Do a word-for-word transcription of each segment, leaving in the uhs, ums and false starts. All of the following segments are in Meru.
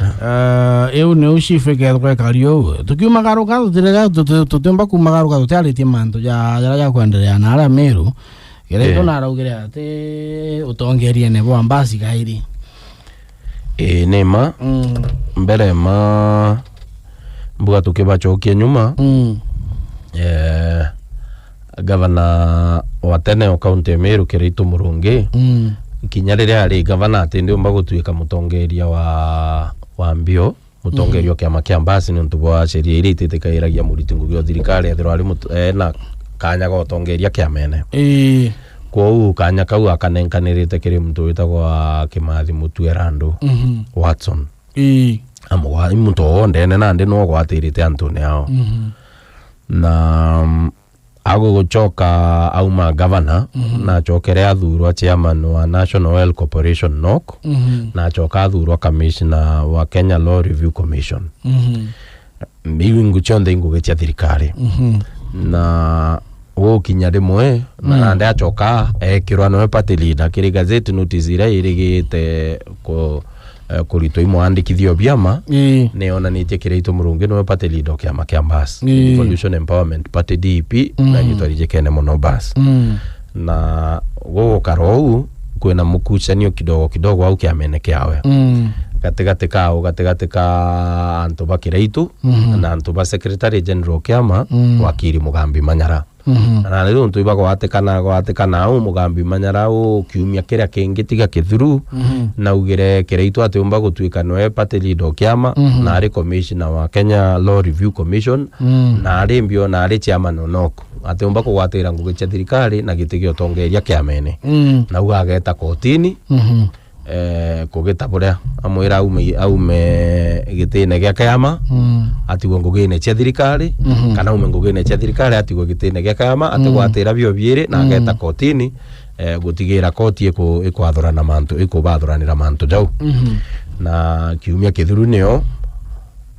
Eh, iu niu chief ikethwa ikari uu. Tukiumagaruka, tutirega, tuti-, tutiumba kumagaruka tutiaritie mantu ja, jaria jakwenderea na aria Meru. Kiraitu Eh. naraugire ati utongeriene bwa mbasi kairi. Ii, ni ma. Mm. Mbere ma mbuga tukibacokia nyuma. Mm. Eh, gavana wa tene o kaunti ya Meru, Kiraitu Murungi, Mm. kinya riria ari gavana, ati ndiumba gutuika mutongeria wa, wa mbio, mutongeria Mm. o kiama kia mbasi, niuntu bwa sheria iria ititikagiragia muriti ngugi o thirikari ethirwa ari mutu-, ena kanya ga utongeria kiamene. Ii. Kwou kanya kau akanenkanirite kiri muntu witagwa Kimathi Mutue Randu Mhm. Watson. Ii. Amugwa-, i muntu o ndene nandi no gwatirite antune ao. Mhm. Na, mm, agugucoka auma gavana, Mhm. na acokere athurwa chairman wa National Oil Corporation, nok, Mhm. na acoka athurwa commissioner wa Kenya Law Review Commission. Mhm. Iu ingu cionthe ingugi cia thirikari. Mhm. Na gukinya rimwe, na Mm. nandi acoka ekirwa niwe party leader kiri gazette notice iria irigite ku-, eh, kuritwa i mwandikithia o biama, Ii. niyonanitie Kiraitu Murungi niwe party leader o kiama kia mbasi, Ii. Devolution Empowerment Party, D E P, Mm. na gitwa rijikene mono basi. Mm. Na gugukara uu, kwina mukucanio kidogo kidogo au kiamene kiawe. Mm. Gatigati kao, gatigati ka antu ba Kiraitu Mhm. na antu ba Secretary General kiama, Mm. wakiri Mugambi Manyara. Mhm. Na riu ntu ibagwatikana, gwatikana au Mugambi Manyara u kiumia kiria kingi tiga kithuru, Mhm. naugire Kiraitu atiumba gutuika niwe party leader o kiama, Mhm. na ari commissioner wa Kenya Law Review Commission, Mm. na ari mbio, na ari chairman o nok. Atiumba kugwatira ngugi cia thirikari na giti gia utongeria kiamene. Mm. Nau ageta kotini, Mhm. eh, kugita buria amwira aume, aume gitine gia kiama, Mm. atigwe ngugine cia thirikari, Mhm. kana aume ngugine cia thirikari, atigwe gitine gia kiama, Mm. atigwatira bio biiri, na Mm. ageta kotini, eh, gutigira koti iku-, ikwathurana mantu, ikubathuranira mantu jau. Mhm. Na kiumia kithuru nio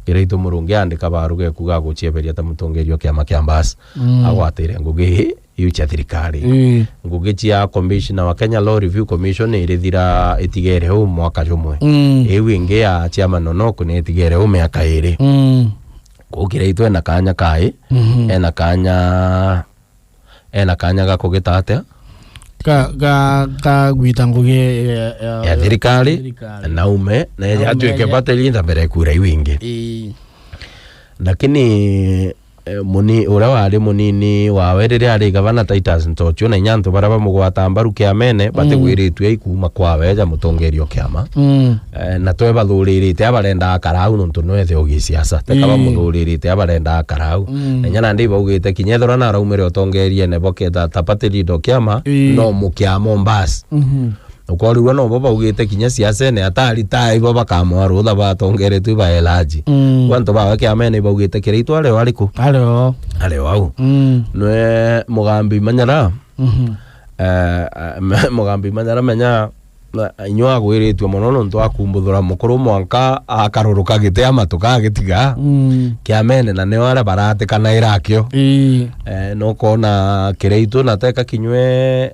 Kiraitu Murungi andika baruga ekuga agucieberia ta mutongeria o kiama kia mbasi, Mm. agwatire ngugi ii iu cia thirikari. Ii. Ngugi cia commissioner wa Kenya Law Review Commission irithira itigere u mwaka jumwe. Mm. Iu ingi ya chairman o nok ni itigere u miaka iri. Mm. Kwou Kiraitu ena kanya kai, Mhm. ena kanya, ena kanya ga kugita atia? Ga, ga, ga gwita ngugi ya, ya, Ya thirikari, thirikari. Na ume, na Aume atuike ya- bateri nda mbere kura iu ingi. Ii. Lakini, eh, muni-, uria wari munini wawe riria ari gavana Titus Ntochio, na inya antu baria bamugwata mbaru kiamene, Mm. batigwiritue ai kuuma kwawe ja mutongeria o kiama. Mm. Eh, na twe bathuririte abarenda akara au nontu nwethe o gisiasa. Teka Ii. bamuthuririte abarenda akara au. Mm. Na inya nandi ibaugite kinya ethirwa naraumire utongeriene bo keta ta party leader o kiama, Ii. no mukiama o mbasi. Mhm. Ukorirua nobo baugite kinya siasene atari ta ibo bakamwa rutha batongeretwe ba elaji. Mm. Gwa antu bawe kiamene ibaugite Kiraitu ari o ariku? Ari o. Ari o au. Mm. Nwe Mugambi Manyara. Mhm. Eh, eh, Mugambi Manyara menya, na inyua agwiritue mono nontu akumbuthura mukuru mwanka akaruruka giti amatuka agitiga. Mm. Kiamene na nio aria baratikanaira akio. Ii. Eh, nukona Kiraitu na teka kinywe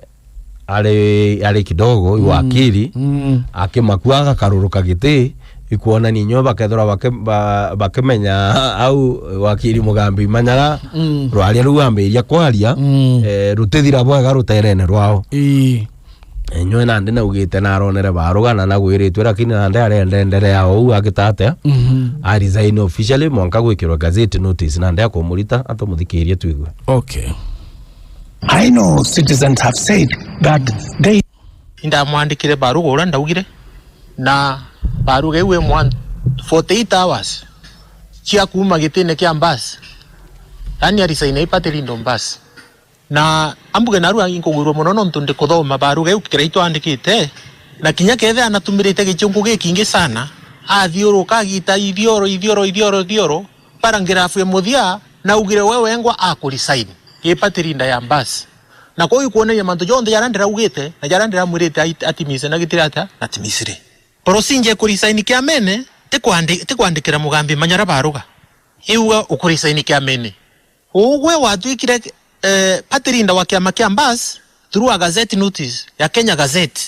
ari, ari kidogo, Mm. wakiri, Mm. akimakua agakaruruka giti, ikwonania inyuo bakethirwa baki-, ba-, bakimenya au wakiri Mugambi Manyara, Mm. rwaria ruu ambiria kwaria, Mm. eh, rutithira bwega ruterene rwao. Ii. Inyuo nandi naugite naronere baruga na nagwiritue, lakini nandi arenda enderea ou agita atia? Mhm. A resign officially, mwanka gwikirwe gazette notice, nandi akumurita, atumuthikirie twigue. Okay. I know citizens have said that they Indamwandikire baruga uria ndaugire, na baruga iu imwa forty-eight hours cia kuuma gitine kia mbasi, yani arisaina ipatirindo mbasi. Na ambuge narua inkugwirua mono nontu ndikuthoma baruga iu Kiraitu andikite, na kinya kethe anatumirite gichungu gikingi sana, athiuruka agita ithioro, ithioro, ithioro, ithioro, paragraph ya muthia, naugire we wengwa akurisaini ipatirindo ya mbasi. Na kwou ikwonania mantu jonthe jaria ndiraugite na jaria ndiramwirite ait-, atimise na gitiri atia natimisire. Procedure ya kurisaini kiamene ti kwandi-, ti kwandikira Mugambi Manyara baruga. Iuga ukurisaini kiamene. Ugwe watwikire, eh, party leader wa kiama kia mbasi through a gazette notice ya Kenya Gazette.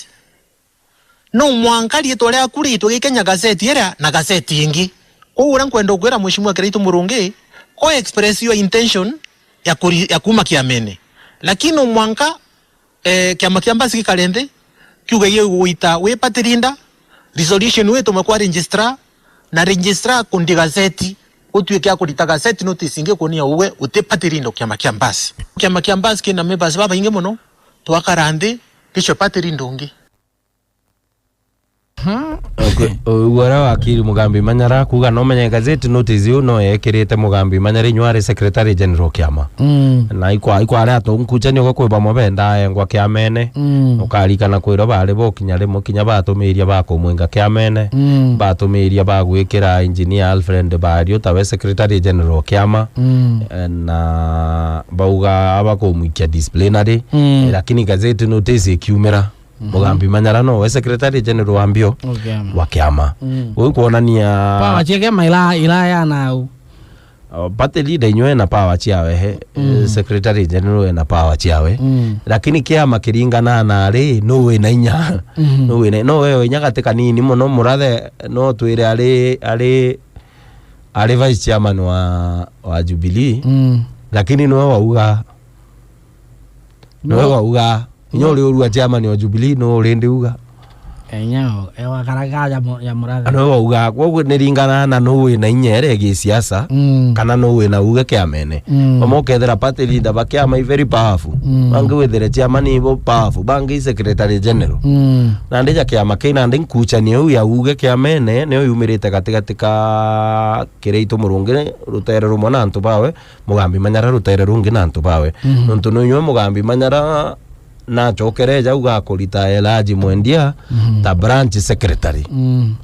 No mwanka riitwa riaku riitwe gi Kenya Gazette iria na gazeti ingi. Kwou uria nkwenda ukwira Mheshimiwa Kiraitu Murungi, ko express your intention ya kuri-, ya kuuma kiamene. Lakini no mwanka, eh, kiama kia Mbasi gikare nthi, kiuge gigwita wi party leader, resolution witume kwa registrar, na registrar kundi gazeti, utuike akurita gazeti notice ingi kuonia uwe uti party leader o kiama kia Mbasi. Kiama kia Mbasi kina members babaingi mono, twakara nthi, gicwe party leader ungi. Okay. Uguo uria wakiri Mugambi Manyara kuuga no menye gazeti notice iu no yekirite Mugambi Manyara inywa ari secretary general kiama. Mm. Na ikwa, ikwa aria atonkuchania uga kwi bamwe bendaa engwa kiamene. Mm. Ukarikana kwirwa bari bo kinya rimwe kinya batumiria bakumwinga kiamene. Mm. Batumiria bagwikira engineer Alfred Bario tawe secretary general kiama. Mm. Eh, na bauga abakumwikia disciplinary. Mm. Eh, lakini gazeti notice ikiumira. Mhm. Mugambi Manyara nowe secretary general wa mbio wa kiama. Mm. Uu kwonania power cia kiama ila, ila yana au. Uh, party leader inywe ena power ciawe he, mm, eh, secretary general ena power ciawe. Mm. Lakini kiama kiringana na ari, no wina inya. Mhm. No wina, no wewe inya gati kanini mono murathe, no twire ari, ari, ari vice chairman wa, wa Jubilee. Mm. Lakini nowe wauga. Nowe wauga. Inya uri urua chairman wa Jubilee, no urindi uga. Inya o, ewa karaga ya mu-, ya murathe. Nowe wauga, kwoguo ni ringana na no wina inya ere gisiasa, mm, kana no wina uge kiamene. Mm. Bamwe ukethira party leader ba kiama i very powerful. Mm. Bangi withire chairman ibo powerful, bangi i secretary general. Mm. Nandi ja kiama kii nandi nkuchania iu ya uge kiamene, niyo yumirite gatigati ka Kiraitu Murungi rutere rumwe na antu bawe, Mugambi Manyara rutere rungi na antu bawe. Mhm. Nontu no inywe Mugambi Manyara nachokere jau ga kurita Elijah Mwendia, mhm, ta branch secretary, mm,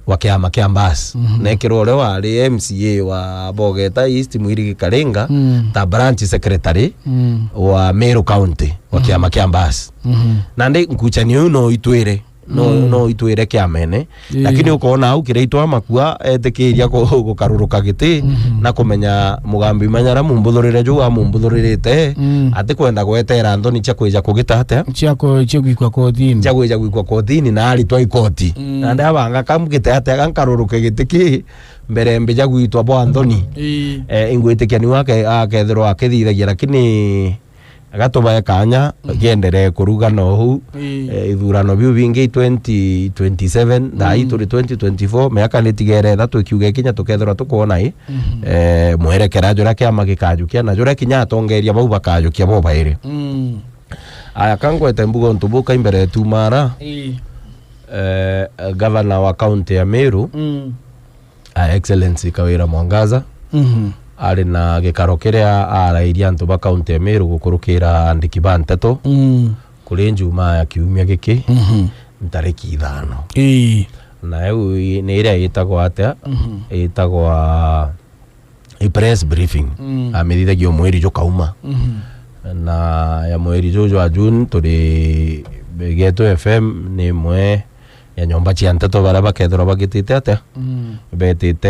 wa kiama kia Mbasi. Mhm. Nekirwo uria wari M C A wa Bogeta East Mwirigi Karinga, mm, ta branch secretary, mm, wa Meru County wa, mhm, kiama kia Mbasi. Mhm. Nandi nkuchanio iu no itwire. No, mm, no itwire kiamene. Ii. Lakini ukoona au Kiraitu amakua etikiria ku-, gukaruruka giti, mhm, na kumenya Mugambi Manyara mumbuthurire juu amumbuthuririte, mm, atikwenda gwetera nthoni cia kwija kugita atia? Cia ku-, cia gwikwa kotini. Cia kwija gwikwa kotini na aritwa ikoti. Mm. Nandi abanga kamgite atia gankaruruke giti ki mbere mbija gwitwa bwa nthoni? Ii. Eh, ingwitikia niwe ake-, akethirwa akithithagia, lakini Gatubae kanya, mhm, gienderee kuruga nou. Ii. Eh, ithurano biu bingi twenty twenty-seven, thaa ii, mm, turi twenty twenty-four, miaka nitigere ithatu ikiuga ikinya tukethirwa tukwona i, mhm, eh, mwerekera juria kiama gikajukia na juria kinya atongeria bau bakajukia bo bairi. Mm. Aya, ka ngwete mbuga untu bu ka imbere tumara, ii, eh, gavana wa kaunti ya Meru, mm, Her Excellency Kawira Mwangaza, mhm, ari na gikaro kiria aarairie antu ba kaunti ya Meru gukurukira andiki ba nteto, mm, kuri Njumaa ya kiumia giki, mhm, ntariki ithano. Ii. Na iu i-, ni iria itagwa atia? Mhm. Itagwa i press briefing. Mm. Amithithagia o mweri jukauma. Mhm. Na ya mweri juju jwa June turi, Geto F M ni imwe ya nyomba cia nteto baria bakethirwa bagitite atia? Mm. Betite,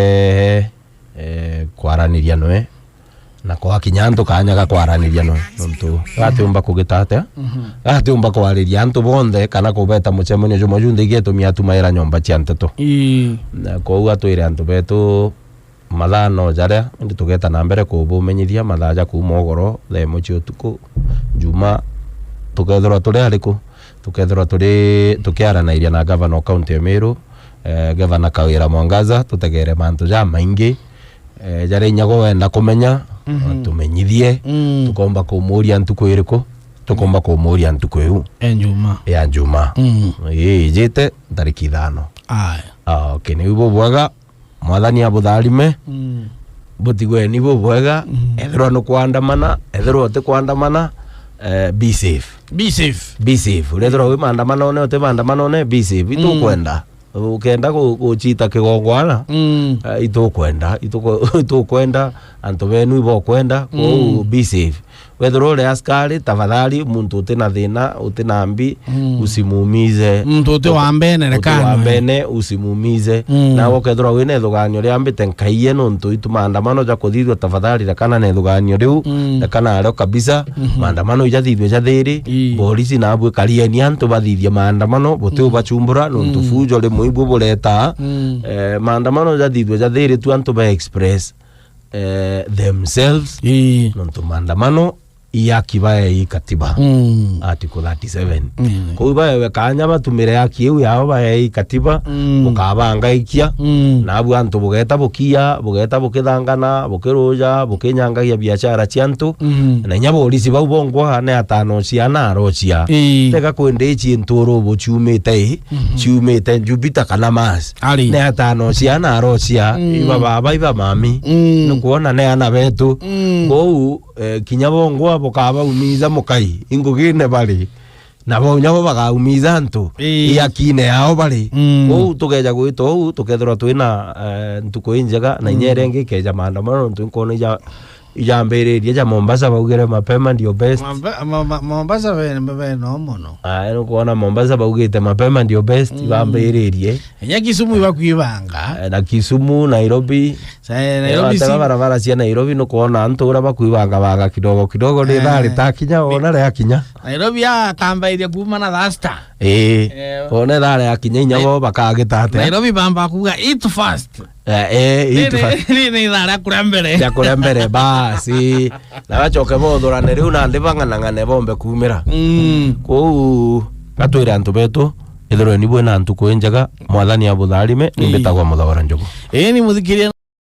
eh, kwaraniria nwe, na kwa kinya antu kanya ga kwaraniria nwe. Nontu gatiumba kugita atia? Mhm. Gatiumba kwariria antu bonthe kana kubeta mucemanio jumwe junthe igetumia atumaira nyomba cia nteto. Ii. Na kwou atwire antu betu mathaa no jaria, indi tugeta na mbere kubumenyithia mathaa ja kuuma ugoro, thaa imwe cia utuku, Juma, tukethirwa turi ariku? Tukethirwa turi tukiaranairia na gavana o kaunti ya Meru, eh, Gavana Kawira Mwangaza, tutegere mantu jamaingi, eh, jaria inya gwe wenda kumenya, mhm, tumenyithie, mm, tukomba kumuria ntuku iriku, tukomba kumuria ntuku iu. E Juma. Ya Juma. Mm. Ii, ijite ntariki ithano. Aya. Ah, okay, niu bubwega. Mwathani abutharime. Mm. Butigweni bubwega. Mm. Ethirwa ni kwandamana, ethirwa uti kwandamana, eh, be safe. Be safe. Be safe. Urethirwa wi maandamanone, uti maandamanone, be safe. Mm. Itukwenda. Ukenda gu-, guchita kigongwana, mm, eh, itukwenda. Ituku-, itukwenda. Antu benu ibokwenda. Kwou, mm, be safe. Wethirwa uri askari, tafadhali, muntu uti na thina, uti na mbi, Mm. usimuumize. Muntu uti wa mbene, uti wa rekana. mbene, usimuumize. Mm. Nawe ukethirwa wina ithuganio ria mbite, nkaiye nontu itu maandamano ja kuthithua, tafadhali, rekana na ithuganio riu, Mm. rekana nario kabisa. Mhm. Maandamano ijathithue ja thiri, Ii. borisi nabu ikarieni antu bathithie maandamano, buti Mm. ubachumbura, nontu Mm. fujo rimwe ibu bureta. Mm. Eh, maandamano jathithue ja thiri tu antu ba express eh, themselves, Ii. nontu maandamano i haki baei katiba. Mm. Article thirty-seven. Mm. Kou baewe kanya batumire haki iu yao baei katiba, Mm. bukabangaikia, Mm. nabu antu bugeta bukia, bugeta bukithangana, bukiruja, bukinyangagia biashara cia antu, Mm. na inya borisi bau bongwa ne atano ciana arocia. Ii. Tega kwende ici nturu buciumite i, Mhm. ciumite Jupiter kana Mars. Ari. Ne atano ciana arocia, Mm. iba baba, iba mami. Mm. Nukwona ne ana betu. Mm. Kou, eh, kinya bongwa bukabaumiza mukai, ingugine bari. Na bo nyabo bagaumiza antu, Ii. iakine yao bari. Mm. Kou tugeja gwita uu, tukethirwa twina, eh, ntuku injega, na inya Mm. iria ingi ikeja maandamano, nontu nkwona ija-, ijambiririe ja Mombasa baugire mapema ndio best. Momba-, Momba-, Mombasa be, be no mono. Ah, nukwona Mombasa baugite mapema ndio best, Mm. bambiririe. Inya Kisumu ibakwibanga. Eh, na Kisumu, Nairobi. Sa-, eh, Nairobi watega si- barabara cia Nairobi, nukwona antu uria bakwibanga banga kidogo kidogo, ni Eh. thaa ritakinya, wona riakinya. Nairobi akambairia kuuma na thaa sita. Ii. Eh. Wona thaa riakinya inya Nai-, bo bakagita atia? Nairobi bamba kuuga, "Eat fast." Eh, eh, Ni, eat ni, fast. ni, ni ithaa ria kuria mbere. Ria kuria mbere, basi. Na bacoke bothurane riu nandi bang'anang'ane bombe kuumira. Mm. Kou gatwire antu betu, ithirwe ni bwina ntuku injega, Mwathani abutharime, ni Ii. mbitagwa Muthogora Njogu. Ii, ni muthikiria